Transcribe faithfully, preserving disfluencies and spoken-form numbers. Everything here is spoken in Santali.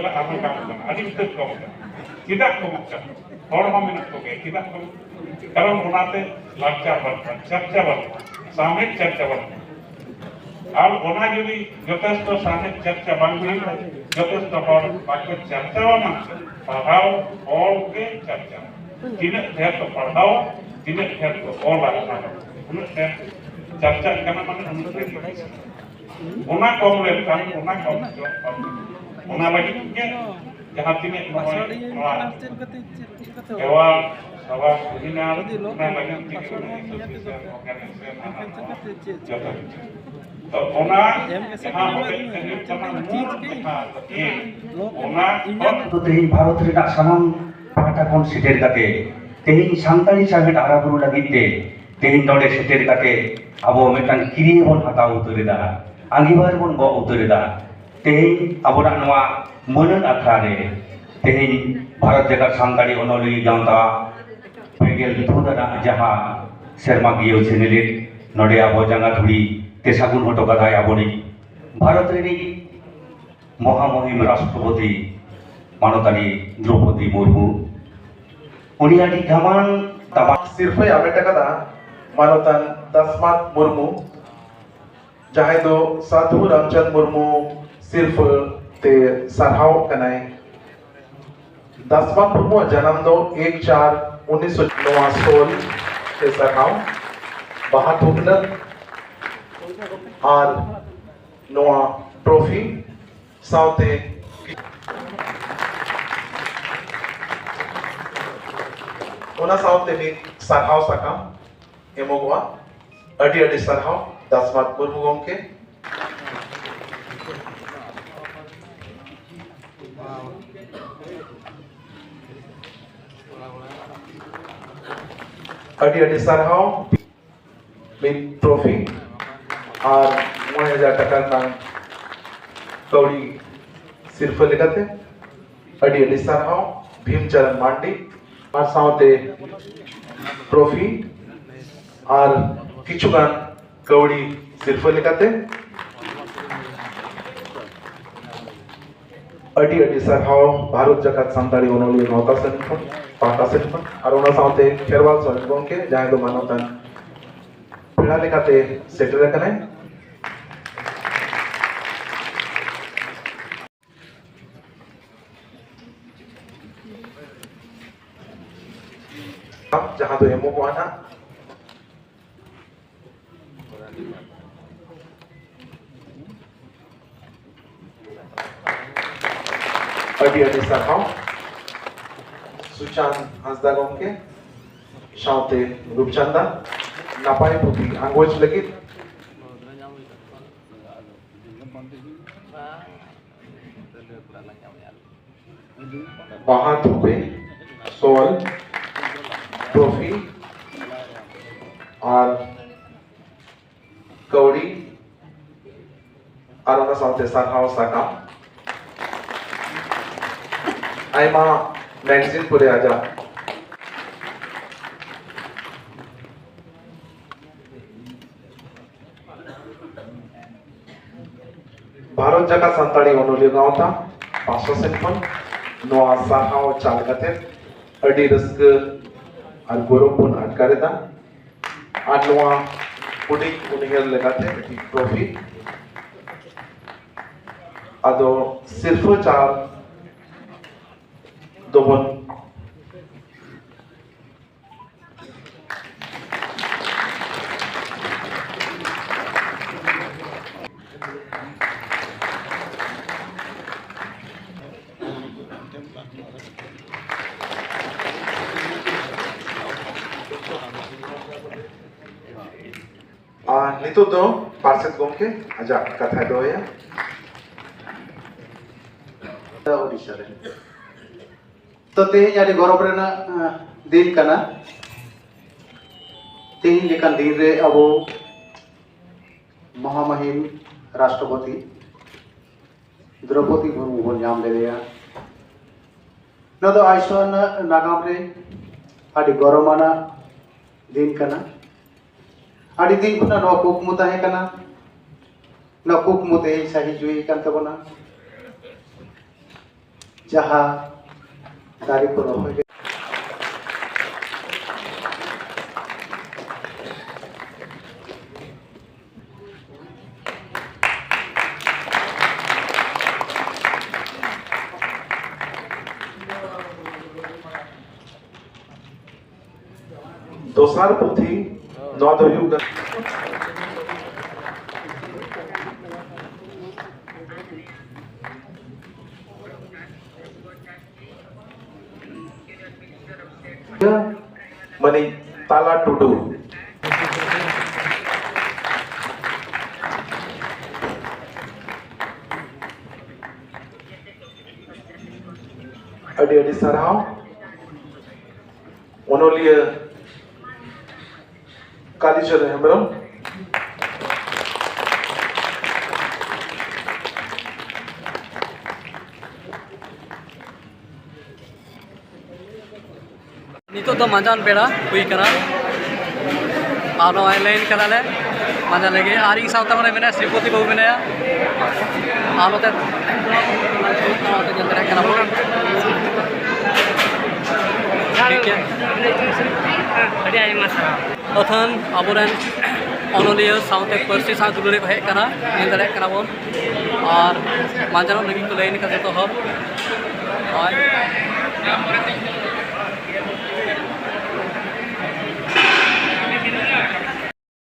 ᱟᱨᱦᱚᱸ ᱠᱚᱢᱚᱜ ᱠᱟᱱᱟ, ᱟᱹᱰᱤ ᱩᱛᱟᱹᱨ ᱠᱚᱢᱚᱜ ᱠᱟᱱᱟ᱾ ᱪᱮᱫᱟᱜ ᱠᱚᱢᱚᱜ ᱠᱟᱱᱟ? ᱦᱚᱲ ᱦᱚᱸ ᱢᱮᱱᱟᱜ ᱠᱚᱜᱮᱭᱟ, ᱪᱮᱫᱟᱜ ᱠᱚᱢᱚᱜ ᱠᱟᱱᱟ? ᱠᱟᱨᱚᱱ ᱚᱱᱟᱛᱮ ᱞᱟᱠᱪᱟᱨ ᱵᱟᱹᱱᱩᱜᱼᱟ, ᱪᱟᱨᱪᱟ ᱵᱟᱹᱱᱩᱜᱼᱟ, ᱥᱟᱶᱦᱮᱫ ᱪᱟᱨᱪᱟ ᱵᱟᱹᱱᱩᱜᱼᱟ᱾ ᱟᱨ ᱚᱱᱟ ᱡᱩᱫᱤ ᱡᱚᱛᱷᱮᱥᱴᱚ ᱥᱟᱶᱦᱮᱫ ᱪᱟᱨᱪᱟ ᱵᱟᱝ ᱦᱩᱭᱩᱜᱼᱟ, ᱡᱚᱛᱷᱮᱥᱴᱚ ᱦᱚᱲ ᱵᱟᱠᱚ ᱪᱟᱨᱪᱟᱣᱟ, ᱢᱮᱱᱛᱮ ᱯᱟᱲᱦᱟᱣ ᱦᱚᱲ ᱜᱮ ᱪᱟᱨᱪᱟ᱾ ᱛᱤᱱᱟᱹᱜ ᱰᱷᱮᱨ ᱠᱚ ᱯᱟᱲᱦᱟᱣᱟ, ᱛᱤᱱᱟᱹᱜ ᱰᱷᱮᱨ ᱠᱚ ᱚᱞᱟ, ᱚᱱᱟ ᱫᱚ ᱩᱱᱟᱹᱜ ᱰᱷᱮᱨ ᱪᱟᱨᱪᱟᱜ ᱠᱟᱱᱟ, ᱢᱟᱱᱮ ᱩᱱᱟᱹᱜ ᱰᱷᱮᱨ ᱜᱮ ᱯᱚᱭᱥᱟ᱾ ᱚᱱᱟ ᱠᱚᱢ ᱞᱮᱱᱠᱷᱟᱱ, ᱚᱱᱟ ᱠᱚᱢ ᱦᱚᱪᱚ, ᱚᱱᱟ ᱞᱟᱹᱜᱤᱫ ᱜᱮ ᱡᱟᱦᱟᱸ ᱛᱤᱱᱟᱹᱜ ᱱᱚᱜᱼᱚᱭ ᱱᱚᱣᱟ ᱮᱣᱟᱨᱰ ᱥᱟᱣᱟᱨᱰ ᱦᱩᱭᱱᱟ, ᱚᱱᱟ ᱞᱟᱹᱜᱤᱫ ᱛᱮᱜᱮ ᱱᱚᱜᱼᱚᱭ ᱮᱥᱳᱥᱤᱭᱮᱥᱚᱱ, ᱚᱨᱜᱟᱱᱟᱭᱡᱮᱥᱚᱱ, ᱦᱟᱱᱟ ᱱᱚᱣᱟ ᱡᱚᱛᱚ ᱠᱤᱪᱷᱩ᱾ ᱛᱚ ᱚᱱᱟ ᱡᱟᱦᱟᱸ ᱦᱚᱛᱮᱡ ᱛᱮ ᱦᱩᱭᱩᱜ ᱠᱟᱱᱟ, ᱢᱩᱞ ᱡᱟᱦᱟᱸ ᱤᱭᱟᱹ, ᱚᱱᱟ ᱠᱷᱚᱱ ᱛᱮᱦᱮᱧ ᱵᱷᱟᱨᱚᱛ ᱨᱮᱱᱟᱜ ᱥᱟᱱᱟᱢ ᱯᱟᱦᱴᱟ ᱠᱷᱚᱱ ᱥᱮᱴᱮᱨ ᱠᱟᱛᱮ ᱛᱮᱦᱮᱧ ᱥᱟᱱᱛᱟᱲᱤ ᱥᱟᱶᱦᱮᱫ ᱦᱟᱨᱟ ᱵᱩᱨᱩ ᱞᱟᱹᱜᱤᱫ ᱛᱮ ᱛᱮᱦᱮᱧ ᱱᱚᱰᱮ ᱥᱮᱴᱮᱨ ᱠᱟᱛᱮ ᱟᱵᱚ ᱢᱤᱫᱴᱟᱝ ᱠᱤᱨᱭᱟᱹ ᱵᱚᱱ ᱦᱟᱛᱟᱣ ᱩᱛᱟᱹᱨ ᱮᱫᱟ, ᱟᱸᱜᱤᱵᱷᱟᱨ ᱵᱚᱱ ᱜᱚᱜ ᱩᱛᱟᱹᱨ ᱮᱫᱟ᱾ ᱛᱮᱦᱮᱧ ᱟᱵᱚᱱᱟᱜ ᱱᱚᱣᱟ ᱢᱟᱹᱱᱟᱱ ᱟᱠᱷᱲᱟ ᱨᱮ ᱛᱮᱦᱮᱧ ᱵᱷᱟᱨᱚᱛ ᱡᱟᱠᱟᱛ ᱥᱟᱱᱛᱟᱲᱤ ᱚᱱᱚᱞᱤᱭᱟᱹ ᱜᱟᱶᱛᱟ ᱯᱮᱜᱮᱞ ᱛᱩᱨ ᱟᱱᱟᱜ ᱡᱟᱦᱟᱸ ᱥᱮᱨᱢᱟᱠᱤᱭᱟᱹ ᱥᱮᱱᱮᱞᱮᱫ ᱱᱚᱰᱮ ᱟᱵᱚ ᱡᱟᱸᱜᱟ ᱫᱷᱩᱲᱤ ᱛᱮ ᱥᱟᱹᱜᱩᱱ ᱦᱚᱴᱚ ᱠᱟᱫᱟᱭ ᱟᱵᱚᱨᱤᱡ ᱵᱷᱟᱨᱚᱛ ᱨᱤᱱᱤᱡ ᱢᱚᱦᱟᱢᱚᱦᱤᱢ ᱨᱟᱥᱴᱨᱚᱯᱚᱛᱤ ᱢᱟᱱᱚᱛᱟᱱᱤ ᱫᱨᱚᱯᱚᱫᱤ ᱢᱩᱨᱢᱩ᱾ ᱩᱱᱤ ᱟᱹᱰᱤ ᱜᱟᱢᱟᱱ ᱫᱟᱢᱟᱱ ᱥᱤᱨᱯᱷᱟᱹᱭ ᱦᱟᱢᱮᱴ ᱟᱠᱟᱫᱟ ᱢᱟᱱᱚᱛᱟᱱ ᱫᱟᱥᱢᱟᱛ ᱢᱩᱨᱢᱩ, ᱡᱟᱦᱟᱸᱭ ᱫᱚ ᱥᱟᱫᱷᱩ ᱨᱟᱢᱪᱟᱸᱫᱽ ᱢᱩᱨᱢᱩ ᱥᱤᱨᱯᱷᱟᱹ ᱛᱮ ᱥᱟᱨᱦᱟᱣ ᱠᱟᱱᱟᱭ᱾ ᱫᱟᱥᱢᱟᱛ ᱢᱩᱨᱢᱩᱣᱟᱜ ᱡᱟᱱᱟᱢ ᱫᱚ ᱮᱠ ᱪᱟᱨ ᱩᱱᱤᱥᱥᱚ ᱱᱚᱣᱟ ᱥᱚᱞ ᱛᱮ ᱥᱟᱨᱦᱟᱣ, ᱵᱟᱦᱟ ᱛᱷᱩᱯᱱᱟᱹ ᱟᱨ ᱱᱚᱣᱟ ᱴᱨᱚᱯᱷᱤ ᱥᱟᱶᱛᱮ ᱚᱱᱟ ᱥᱟᱶᱛᱮ ᱢᱤᱫ ᱥᱟᱨᱦᱟᱣ ᱥᱟᱠᱟᱢ ᱮᱢᱚᱜᱚᱜᱼᱟ᱾ ᱟᱹᱰᱤ ᱟᱹᱰᱤ ᱥᱟᱨᱦᱟᱣ ᱫᱟᱥᱢᱟᱛ ᱢᱩᱨᱢᱩ ᱜᱚᱢᱠᱮ᱾ ᱟᱹᱰᱤ ᱟᱹᱰᱤ ᱥᱟᱨᱦᱟᱣ᱾ ᱢᱤᱫ ᱴᱨᱚᱯᱷᱤ ᱟᱨ ᱢᱚᱬᱮ ᱦᱟᱡᱟᱨ ᱴᱟᱠᱟ ᱨᱮᱱᱟᱜ ᱠᱟᱹᱣᱰᱤ ᱥᱤᱨᱯᱷᱟᱹ ᱞᱮᱠᱟᱛᱮ ᱟᱹᱰᱤ ᱟᱹᱰᱤ ᱥᱟᱨᱦᱟᱣ ᱵᱷᱤᱢ ᱪᱟᱨᱟᱱ ᱢᱟᱱᱰᱤ᱾ ᱟᱨ ᱥᱟᱶᱛᱮ ᱴᱨᱚᱯᱷᱤ ᱟᱨ ᱠᱤᱪᱷᱩ ᱜᱟᱱ ᱠᱟᱹᱣᱰᱤ ᱥᱤᱨᱯᱷᱟᱹ ᱞᱮᱠᱟᱛᱮ ᱟᱹᱰᱤ ᱟᱹᱰᱤ ᱥᱟᱨᱦᱟᱣ ᱵᱷᱟᱨᱚᱛ ᱡᱟᱠᱟᱛ ᱥᱟᱱᱛᱟᱲᱤ ᱚᱱᱚᱞᱤᱭᱟᱹ ᱜᱟᱶᱛᱟ ᱥᱮᱱ ᱠᱷᱚᱱ, ᱯᱟᱦᱴᱟ ᱥᱮᱱ ᱠᱷᱚᱱ, ᱟᱨ ᱚᱱᱟ ᱥᱟᱶᱛᱮ ᱠᱷᱮᱨᱣᱟᱞ ᱥᱚᱨᱮᱱ ᱜᱚᱢᱠᱮ, ᱡᱟᱦᱟᱸᱭ ᱫᱚ ᱢᱟᱱᱚᱛᱟᱱ ᱯᱮᱲᱟ ᱞᱮᱠᱟᱛᱮ ᱥᱮᱴᱮᱨ ᱟᱠᱟᱱᱟᱭ᱾ ᱡᱟᱦᱟᱸ ᱫᱚ ᱮᱢᱚᱜᱚᱜᱼᱟ ᱱᱟᱜ᱾ ᱟᱹᱰᱤ ᱟᱹᱰᱤ ᱥᱟᱨᱦᱟᱣ ᱥᱩᱪᱟᱱ ᱦᱟᱸᱥᱫᱟ ᱜᱚᱢᱠᱮ ᱥᱟᱶᱛᱮ ᱨᱩᱯᱪᱟᱸᱫᱟ, ᱱᱟᱯᱟᱭ ᱯᱩᱛᱷᱤ ᱟᱸᱜᱚᱪ ᱞᱟᱹᱜᱤᱫ᱾ ᱵᱟᱦᱟ ᱛᱷᱩᱯᱮ, ᱥᱚᱞ, ᱴᱨᱚᱯᱷᱤ ᱟᱨ ᱠᱟᱹᱣᱰᱤ ᱟᱨ ᱚᱱᱟ ᱥᱟᱶᱛᱮ ᱥᱟᱨᱦᱟᱣ ᱥᱟᱠᱟᱢ, ᱟᱭᱢᱟ ᱢᱮᱜᱟᱡᱤᱱ ᱠᱚᱨᱮ ᱟᱡᱟᱜ ᱵᱷᱟᱨᱚᱛ ᱡᱟᱠᱟᱛ ᱥᱟᱱᱛᱟᱲᱤ ᱚᱱᱚᱞᱤᱭᱟᱹ ᱜᱟᱶᱛᱟ ᱯᱟᱥᱴᱟ ᱥᱮᱱ ᱠᱷᱚᱱ ᱱᱚᱣᱟ ᱥᱟᱨᱦᱟᱣ ᱪᱟᱞ ᱠᱟᱛᱮ ᱟᱹᱰᱤ ᱨᱟᱹᱥᱠᱟᱹ ᱟᱨ ᱜᱚᱨᱚᱵᱽ ᱵᱚᱱ ᱟᱴᱠᱟᱨ ᱮᱫᱟ᱾ ᱟᱨ ᱱᱚᱣᱟ ᱦᱩᱰᱤᱧ ᱩᱱᱩᱭᱦᱟᱹᱨ ᱞᱮᱠᱟᱛᱮ ᱢᱤᱫᱴᱤᱡ ᱴᱨᱚᱯᱷᱤ, ᱟᱫᱚ ᱥᱤᱨᱯᱷᱟᱹ ᱪᱟᱞ ᱫᱚᱵᱚᱱ ᱟᱨ ᱱᱤᱛᱚᱜ ᱫᱚ ᱯᱟᱨᱥᱮᱛ ᱜᱚᱢᱠᱮ ᱟᱡᱟᱜ ᱠᱟᱛᱷᱟᱭ ᱫᱚᱦᱚᱭᱟ᱾ ᱳᱰᱤᱥᱟ ᱨᱮ᱾ ᱛᱚ, ᱛᱮᱦᱮᱧ ᱟᱹᱰᱤ ᱜᱚᱨᱚᱵᱽ ᱨᱮᱱᱟᱜ, ᱟᱸ, ᱫᱤᱱ ᱠᱟᱱᱟ᱾ ᱛᱮᱦᱮᱧ ᱞᱮᱠᱟᱱ ᱫᱤᱱ ᱨᱮ ᱟᱵᱚ ᱢᱚᱦᱟᱢᱟᱦᱤᱢ ᱨᱟᱥᱴᱨᱚᱯᱚᱛᱤ ᱫᱨᱚᱯᱚᱫᱤ ᱢᱩᱨᱢᱩ ᱵᱚᱱ ᱧᱟᱢ ᱞᱮᱫᱮᱭᱟ᱾ ᱱᱚᱣᱟ ᱫᱚ ᱟᱭᱥᱚ ᱟᱱᱟᱜ ᱱᱟᱜᱟᱢ ᱨᱮ ᱟᱹᱰᱤ ᱜᱚᱨᱚᱵᱽ ᱟᱱᱟᱜ ᱫᱤᱱ ᱠᱟᱱᱟ᱾ ᱟᱹᱰᱤ ᱫᱤᱱ ᱠᱷᱚᱱᱟᱜ ᱱᱚᱣᱟ ᱠᱩᱠᱢᱩ ᱛᱟᱦᱮᱸ ᱠᱟᱱᱟ, ᱱᱚᱣᱟ ᱠᱩᱠᱢᱩ ᱛᱮᱦᱮᱧ ᱥᱟᱹᱦᱤ ᱡᱩᱦᱤ ᱠᱟᱱ ᱛᱟᱵᱚᱱᱟ᱾ ᱡᱟᱦᱟᱸ ᱫᱟᱨᱮ ᱠᱚ ᱨᱚᱦᱚᱭ ᱞᱮ- ᱫᱚᱥᱟᱨ ᱯᱩᱛᱷᱤ ᱱᱚᱣᱟ ᱫᱚ ᱦᱩᱭᱩᱜ ᱠᱟᱱᱟ᱾ ᱢᱟᱹᱱᱤᱡ ᱛᱟᱞᱟ ᱴᱩᱰᱩ᱾ ᱟᱹᱰᱤ ᱟᱹᱰᱤ ᱥᱟᱨᱦᱟᱣ᱾ ᱚᱱᱚᱞᱤᱭᱟᱹ ᱠᱟᱞᱤᱪᱚᱨᱚᱱ ᱦᱮᱢᱵᱨᱚᱢ᱾ ᱱᱤᱛᱚᱜ ᱫᱚ ᱢᱟᱸᱡᱟᱱ ᱵᱮᱲᱟ ᱦᱩᱭ ᱠᱟᱱᱟ᱾ ᱟᱨ ᱱᱚᱜᱼᱚᱭ ᱞᱟᱭᱤᱱ ᱠᱟᱱᱟᱞᱮ ᱢᱟᱸᱡᱟᱱ ᱞᱟᱹᱜᱤᱫ᱾ ᱟᱨ ᱤᱧ ᱥᱟᱶᱛᱮ ᱱᱚᱰᱮ ᱢᱮᱱᱟᱭᱟ, ᱥᱨᱤᱯᱚᱛᱤ ᱵᱟᱹᱵᱩ ᱢᱮᱱᱟᱭᱟ᱾ ᱟᱨ ᱱᱚᱛᱮ, ᱱᱚᱛᱮ ᱧᱮᱞ ᱫᱟᱲᱮᱭᱟᱜ ᱠᱟᱱᱟ ᱵᱚᱱ᱾ ᱴᱷᱤᱠ ᱜᱮᱭᱟ᱾ ᱟᱹᱰᱤ ᱟᱭᱢᱟ ᱥᱟᱨᱦᱟᱣ᱾ ᱟᱹᱛᱷᱟᱹᱱ ᱟᱵᱚᱨᱮᱱ ᱚᱱᱚᱞᱤᱭᱟᱹ ᱥᱟᱶᱛᱮ ᱯᱟᱹᱨᱥᱤ ᱥᱟᱶ ᱫᱩᱞᱟᱹᱲᱤᱭᱟᱹ ᱠᱚ ᱦᱮᱡ ᱟᱠᱟᱱᱟ, ᱧᱮᱞ ᱫᱟᱲᱮᱭᱟᱜ ᱠᱟᱱᱟ ᱵᱚᱱ᱾ ᱟᱨ ᱢᱟᱸᱡᱟᱱᱚᱜ ᱞᱟᱹᱜᱤᱫ ᱠᱚ ᱞᱟᱭᱤᱱ ᱟᱠᱟᱱᱟ ᱡᱚᱛᱚ ᱦᱚᱲ᱾ ᱦᱳᱭ᱾